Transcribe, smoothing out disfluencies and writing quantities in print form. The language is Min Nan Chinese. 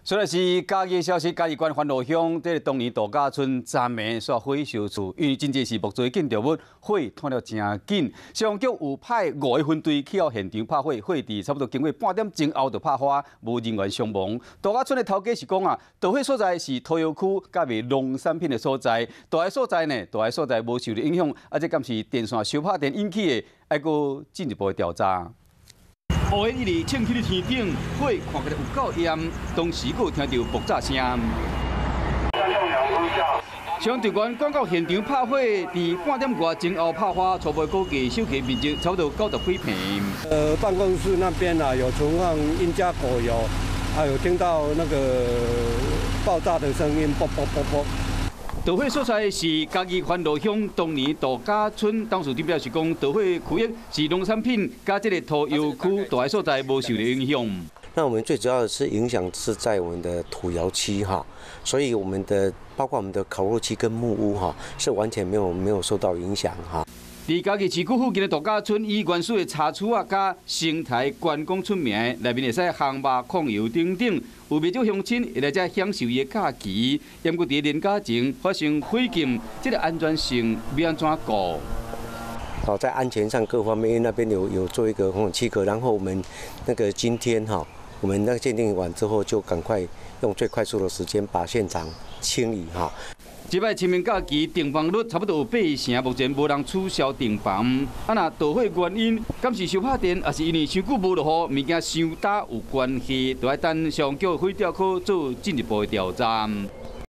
雖然是嘉義消息，嘉義縣番路鄉這个東年度假村昨暝煞火燒厝，因為真濟是木造建築物，火竄了誠緊。消防局有派五個分隊去到現場拍火，火佇差不多經過半點鐘後就拍花，無人員傷亡。度假村的頭家是講啊，著火所在是土窯區，佮賣農產品的所在，大个所在呢，大个所在無受著影響，啊，這敢是電線燒拍電引起的，愛閣進一步的調查。烏煙一直衝起咧天頂，火看起來有夠炎，當時閣有聽著爆炸聲。消防隊員趕到現場拍火，佇半點外鐘後拍花，初步估計燒起面積差不多90幾坪。辦公室那邊啊有存放印加果油，還有聽到那個爆炸的聲音，啵啵啵啵。著火所在是嘉義番路鄉東年度假村，當事長表示講，著火區域是農產品佮這个土窯區大个所在無受著影響。那我們最主要的是影響是在我們的土窯區哈，所以我們的包括我們的烤肉區跟木屋哈，是完全沒有受到影響哈。佇嘉義市區附近的度假村，以原始的茶厝仔佮生態觀光出名，內面會使烘肉、控油等等，有袂少鄉親會來遮享受伊的假期。毋過佇連假前發生火警，這个安全性欲按怎顧？好，在安全上各方面，因為那邊有做一個紅區隔，然後我們那個今天哈，我們那個鑑定完之後，就趕快用最快速的時間把現場清理哈。這擺清明假期訂房率差不多有八成，目前無人取消訂房。啊，若著火原因，敢是燒拍電，抑是因為傷久無落雨，物件傷焦有關係，就愛等消防局火調科做進一步的調查。